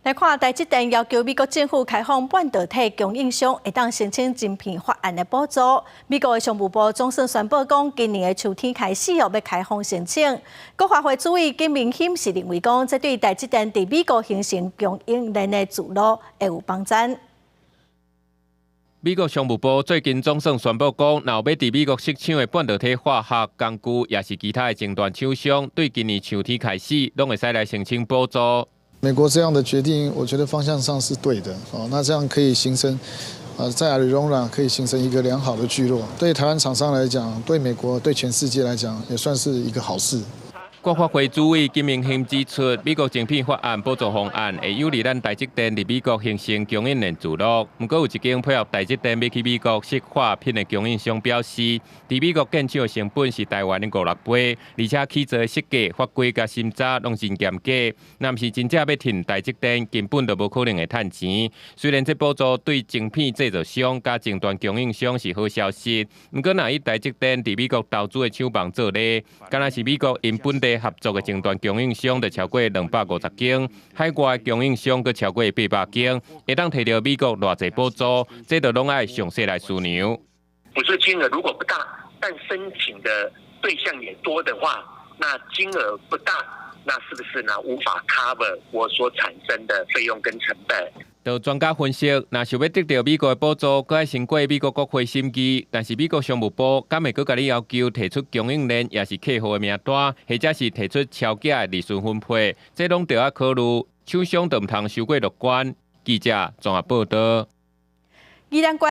來看台積電要求美國政府開放半導體供應商會當申請晶片法案的補助。美國的商務部總算宣布講，今年的秋天開始哦，欲開放申請。國發會主委金明欣是認為講，這對台積電佇美國形成供應鏈的柱路會有幫助。美國商務部最近總算宣布講，若有欲佇美國設廠的半導體化學工具，抑是其他的前端廠商，對今年秋天開始，攏會使來申請補助。美國這樣的決定，我覺得方向上是對的。哦，那這樣可以形成，在亞利桑那可以形成一個良好的聚落，對台灣廠商來講，對美國、對全世界來講，也算是一個好事。國發會主委金明欣指出，美國晶片法案補助方案會有利咱台積電佇美國形成供應鏈聚落。毋過有一間配合台積電欲去美國設化品的供應商表示，佇美國建廠的成本是台灣的五六倍，而且起造的設計法規佮審查攏真嚴格。若毋是真正欲趁台積電，根本就無可能會趁錢。雖然這補助對晶片製造商佮前端供應商是好消息，毋過若以台積電佇美國投資的廠房做例，敢若是美國𪜶本地合作的前端供應商就超過250間，海外供應商閣超過800間，會當提著美國偌濟補助，這就攏愛詳細來思量。補助金額如果不大，但申請的對象也多的話，那金額不大，那是不是呢無法 cover 我所產生的費用跟成本？就專家分析，若想欲得著美國的補助，閣愛先過美國國會審議。但是美國商務部敢會閣共你要求提出供應鏈，抑是客戶的名單，或者是提出超額的利潤分配，這攏著愛考慮。廠商就毋通傷過樂觀。記者綜合報導。宜蘭。